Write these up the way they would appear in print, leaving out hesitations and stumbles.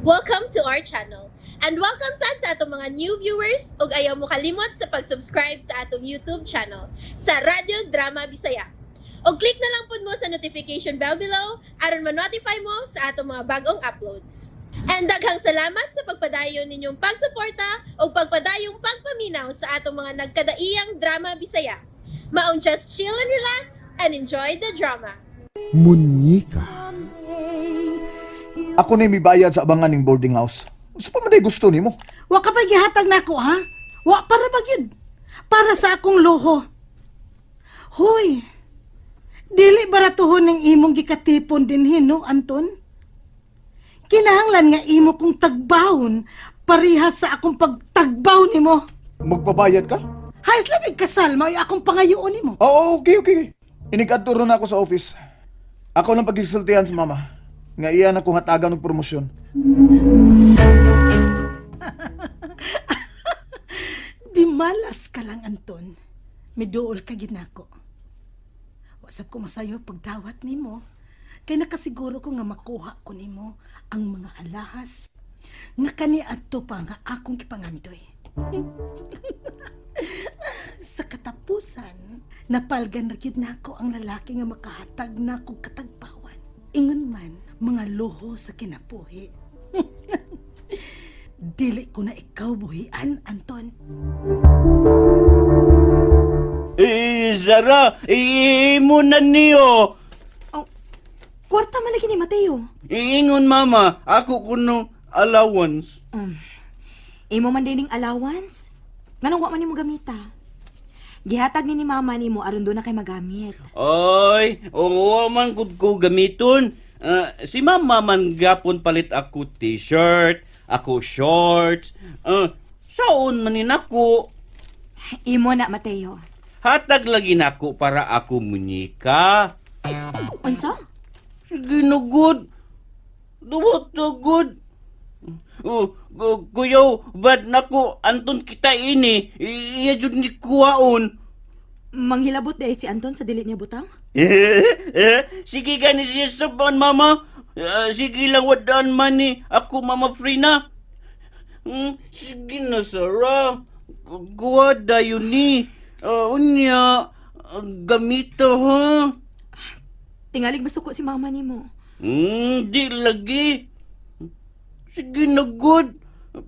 Welcome to our channel. And welcome sad sa atong mga new viewers ug ayaw mo kalimot sa pag-subscribe sa atong YouTube channel sa Radyo Drama Bisaya. Og click na lang pud mo sa notification bell below aron ma-notify mo sa atong mga bagong uploads. And daghang salamat sa pagpadayon ninyong pagsuporta ug pagpadayong pagpaminaw sa atong mga nagkadaiyang drama Bisaya. Maong just chill and relax and enjoy the drama. Munyika. Ako na mibayad sa abangan ning boarding house. Unsa pa man day gusto nimo? Wa ka pa gihatag nako, ha? Wa para ba gyud? Para sa akong luho. Hoy. Dili baratuhon ng imong gikatipon dinhi, no, Anton? Kinahanglan nga imo kong tagbawon parehas sa akong pagtagbaw nimo. Magbabayad ka? Hayas labig kasal, mao'y akong pangayoon nimo. Oo, okay. Inig-adto na ako sa office. Ako nang pagisultihan sa mama. Nga iya na kong hatagan og promosyon. Di malas ka lang, Anton. Miduol ka ginako. Wasap ko masayo pagdawat nimo. Kay nakasiguro ko nga makuha ko nimo ang mga alahas nga kaniadto pa nga akong gipangandoy. Sa katapusan, napalgan ra gyud nako ang lalaki nga makahatag nako katagpawan. Ingon man mga luho sa kinabuhi. Dili ko na ikaw buhian, Anton. Eh, Zara, imo na niyo. Oh, kwarta man lagi ni Mateo. Iingon mama, ako kuno allowance. Imo man dining allowance. Nganong wa man nimo gamita? Gihatag ni mama nimo aron doon na kay magamit. Oy, oo man gud ko gamiton. Ah, si mama man gapon palit ako t-shirt, ako shorts. Ah, saon man ni nako? Imo na, Mateo. Hatag lagi nako para ako munyika. Unsa? Sige na good. Duwat na good. Oh, kuyaw, bad nako, Anton kita ini. Iya jud ni kuwaon. Manghilabot dahil si Anton sa dili niya butang? Sige gani siya saban, mama. Ah, sige lang, wadaan man ni. Ako, mama Frina. Sige na, Sarah. Kuha dayon ni. Ah, unya, gamita, ha? Tingalig masuko si mama nimo. Di lagi. Sige na, good.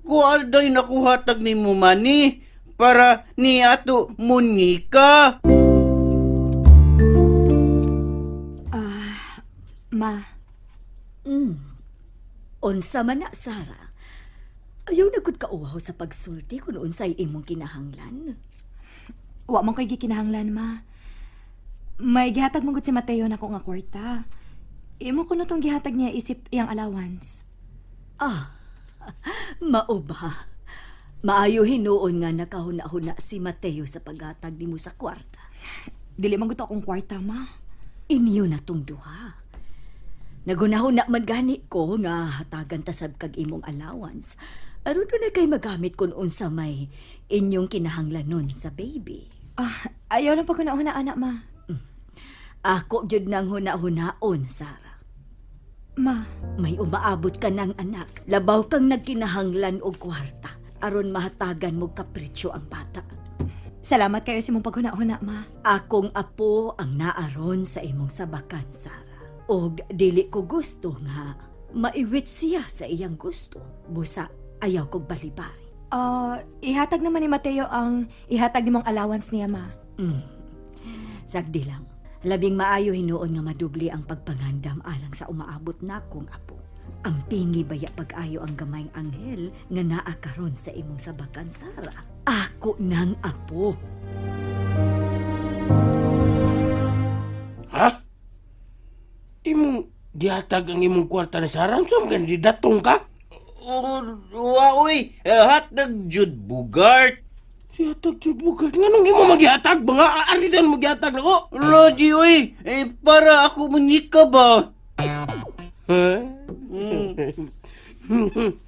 Kuha dayon ako hatag ni mo, mani. Para ni ato Monica. Ah, ma, Unsa man na, Sara. Ayaw na gud ka uhaw sa pagsulti kung unsay imong kinahanglan. Wa man ko'y gikinahanglan, ma. May gihatag man gud si Mateo nako nga kwarta. Imo kuno tong gihatag niya isip iyang allowance. Ah, mao ba? Maayo hinuon nga nakahuna-huna si Mateo sa paghatag nimo sa kwarta. Dili man gud to akong kwarta, ma. Inyo na tong duha. Nagunahuna man gani ko nga hatagan ta sab kag imong allowance. Aron doon na kay magamit kung unsa may inyong kinahanglanon sa baby. Ah, ayaw lang pag-huna-huna, anak, ma. Ako gyud nang huna-hunaon, Sara. Ma, May umaabot ka ng anak. Labaw kang nagkinahanglan og kwarta aron mahatagan mo kapritsyo ang bata. Salamat kayo sa imong paghuna-huna, ma. Akong apo ang naaron sa imong sabakan, Sara. Og dili ko gusto nga maiwit siya sa iyang gusto. Busa ayaw kog balibari. Ah, ihatag naman ni Mateo ang ihatag nimong allowance niya, ma. Sagdi lang. Labing maayo hinuon nga madubli ang pagpangandam alang sa umaabot na kong apo. Ang pingi baya pag-ayo ang gamayng anghel nga naa karon sa imong sabakan, Sara. Ako nang apo. Ha? Imong gihatag ang imong kwarta ni Sarah? Unsa man gani datong ka? Oh, wa oy, eh, hatag jud bugart. Si hatag jud bugart. Nganong imo magihatag ba nga? Aridan magihatag nako. Lodi oy, eh, para ako munika ba? Ha?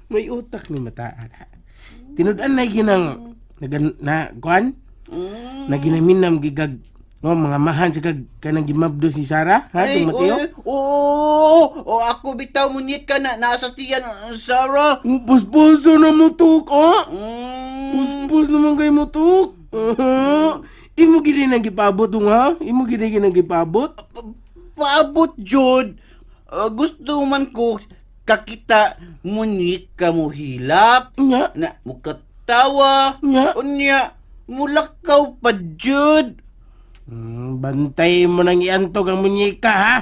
May utak ni mataan. Tinud-an na ginang nagan, na kuan? Na ginaminam gigag No, mga mahan sa kag kanang gimabdos ni Sarah, ha, Ay, Dong Mateo? oy, oo, oo, ako bitaw munyit ka na nasa tiyan, Sarah. Puspuso na mo tuk, oh. Puspos naman kay mo tuk. Imo gid nang gipabot dong ha? Imo gid nang gipabot? Paabot jud. Gusto man ko kakita munyit ka mo hilak. Nya, Na mukatawa. nya. Unya, mulakaw pa jud. Bantay mo nang iantog ang munyika ha.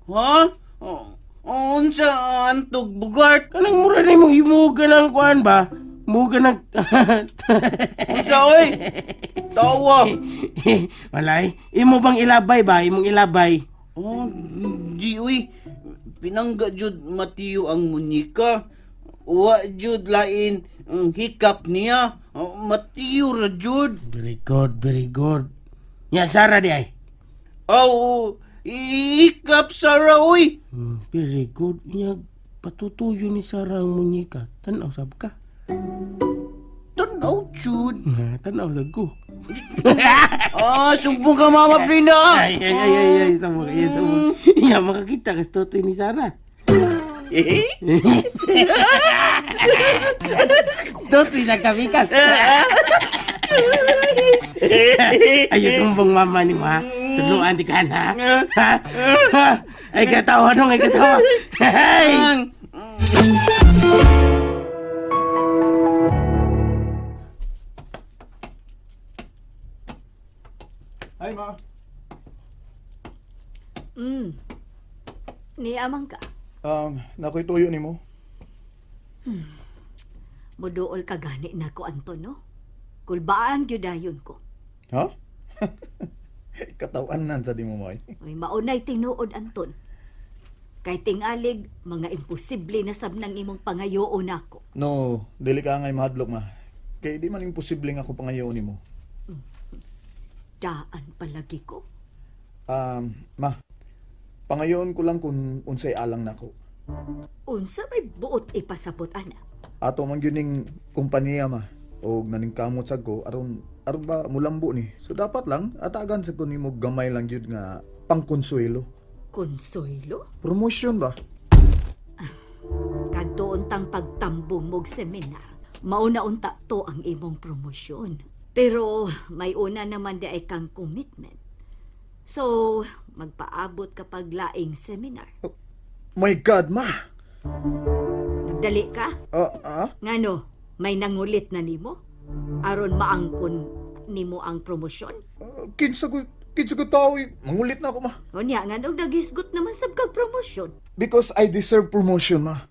Ha? Oh, unsa antog bugart? Kanang mura na mo imo ka ng kuan ba? Mo ka nag Unsa oy? Tawa. Walay, imo bang ilabay ba? Imong ilabay. Oh, di uy. Pinangga jud Mateo ang munyika. Wa jud lain ang hikap niya. Oh, Mateo ra jud. Very good, very good. Nya Sarah di ay. Aw, hikap Sarah uy. Very good. Nya patutuyo ni Sarah ang munyika. Tanaw sab ka. Tanaw jud. Ha, tanaw sab ko. Ah, sumbong ka Mama Brenda. Ay, ay, ay, ay, ay, sabog, ay, sabog. Nya makakita ka sa totoy ni Sarah. Totoy sa kabikas. Ay, sumbong mama ni mo, ha? Tuluan di ka na, ha? Ha? Ha? Ay, katawa nung, ay, katawa. Hey! Hi, ma. Niamang ka. Nakoy tuyo nimo. Muduol ka gani nako Anton, no? Kulbaan gyud dayon ko. Ha? Katawan nan sa di mo, may. Uy, maunay tinuod Anton. Kay tingalig mga imposible na sab nang imong pangayoon nako. No, dili ka ngay mahadlok, ma. Kay di man imposible nga ako pangayoon nimo. Daan palagi ko. Ma, pangayoon ko lang kung unsay alang nako. Unsa may buot ipasabot ana? Ato man gyud ning kompanya ma og naningkamot sad ko aron aron ba mulambo ni. So dapat lang atagan sad ko nimo gamay lang gyud nga pangkonsuelo. Konsuelo? Promotion ba? Kadto untang pagtambong mog seminar. Mauna unta to ang imong promosyon. Pero may una naman di ay kang commitment. So, magpaabot kapag laing seminar. My God, ma. Nagdali ka? Ah, ah? Ngano, may nangulit na nimo? Aron maangkon nimo ang promosyon? Kinsa ko tao, eh. Mangulit na ako, ma. Unya, nganong nagisgot naman sab kag promosyon? Because I deserve promotion, ma.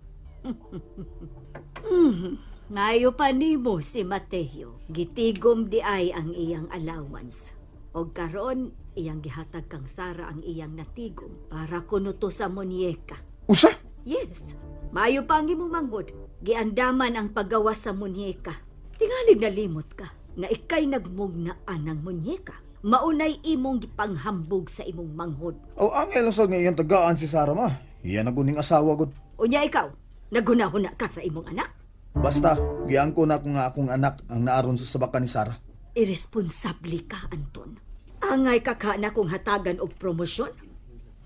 Ngayo pa nimo si Mateo. Gitigom di ay ang iyang allowance. Og karon iyang gihatag kang Sara ang iyang natigom para kuno to sa munyeka. Usa? Yes. Maayo pa ang imong manghod. Giandaman ang paggawa sa munyeka. Tingali nalimot ka nga ikay nagmugna anang munyeka. Maunay imong gipanghambog sa imong manghod. O ang ilang sad nga iyang tagaan si Sarah, ma. Iyan ako ning asawa gud. Unya ikaw, naghunahuna ka sa imong anak? Basta, giangko na ako nga akong anak ang naaron sa sabakan ni Sarah. Irresponsable ka, Anton. Angay ka ka na kung hatagan og promosyon?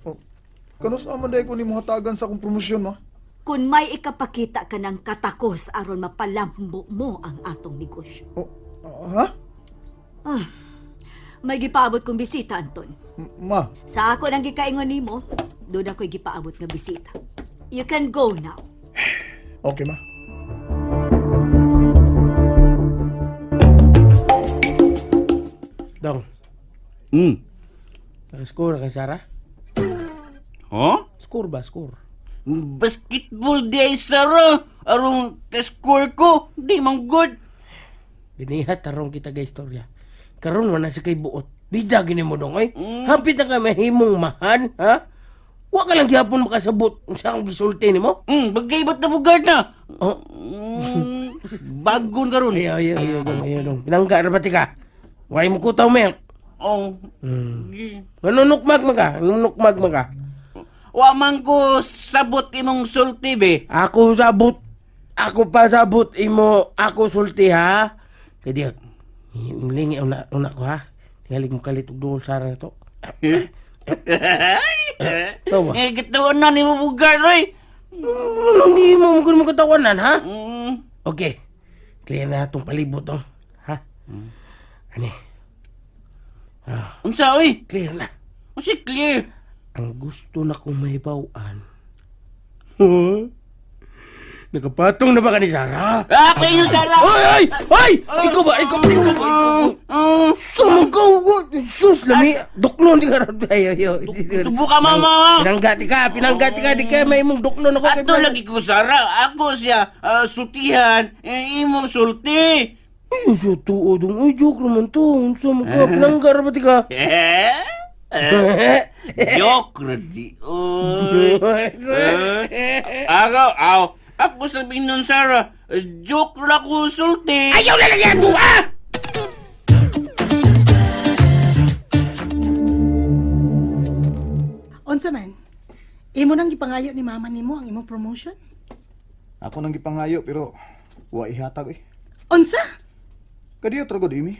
Oh, kanus naman dahil ko nimo hatagan sa akong promosyon, ma? Kung may ikapakita ka ng katakos aron mapalambo mo ang atong negosyo. Oh, ah, ha? Ah, may gipaabot kong bisita, Anton. Ma, Sa ako nang gikaingon nimo, doon ako'y gipaabot nga bisita. You can go now. okay, ma. Dong, naka-score kay Sarah? Huh? Score ba, score? Basketball di ay Sarah. Aron ka-score ko, di man good. Binihat tarong kita ga istorya. Karon wala sa kay buot. Bida gini mo dong oy. Hampit na ka mahimong mahan, ha? Wa ka lang gihapon makasabot unsa akong gisulti nimo? Bagay ba't na bugart na? Oh. Bagon karon. Ayaw, ayaw, ayaw, dong, ayaw, dong. Pinangga ra ba ti ka? Way mo kutaw milk. Oh. Nanunukmag man ka, nanunukmag man ka. Wa man ko sabot imong sulti be. Ako sabot. Ako pa sabot imo, ako sulti ha. Kay di lingi una una ko ha. Tingalig mo kalit og duol Sara na to. Tawa. Eh, kitawan na ni mo bugar, oy. Anong hindi mo mo mo katawanan, ha? Mm. Okay. Clear na itong palibot, oh. Ha? Ani? Ah, Unsa, oy? clear na. Unsa clear? Ang gusto na kong mahibawan. Huh? Nakapatong na ba ka ni Sarah? Ah, kayo Sara. Ay, ay! Ay! Ikaw ba? Ikaw ba? Ikaw ba? Ikaw ba? Sumagaw! Sus, lami! Duklon di ka ron. Ay, ay, ay. Subuka, mama. Pinanggati ka, pinanggati ka. Di ka may imong duklon ako. Ato lagi ko Sara. Ako siya sutihan, eh, imo sulti. Ay, sa tuo dong. Ay, joke naman to. Unsa mo ka? Pinanggar ba ti ka? Eh? Joke ra di. Oy. Eh, Ako, aw. Ako sabihin nun, Sara, joke ra ko sulti. Ayaw na lang yan, ah! Unsa man? Imo nang gipangayo ni mama nimo ang imong promotion? Ako nang gipangayo pero wa ihatag eh. Unsa? Kadiyo tragod imi.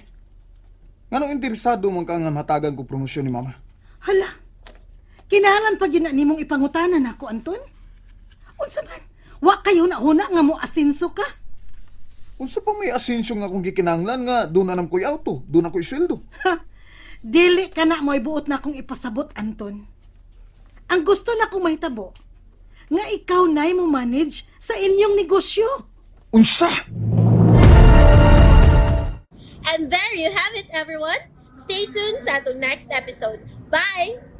Nganong interesado man ka nga hatagan ko promosyon ni mama? Hala. Kinahanglan pa gyud na nimong ipangutana nako Anton. Unsa man? Wa kayo na huna nga mo asinso ka? Unsa pa may asensyo nga akong gikinahanglan nga doon na ko'y auto, doon ako'y sweldo. Ha? Dili ka na mo'y buot na akong ipasabot, Anton. Ang gusto na kong mahitabo, nga ikaw na'y mo manage sa inyong negosyo. Unsa? And there you have it, everyone. Stay tuned sa atong next episode. Bye!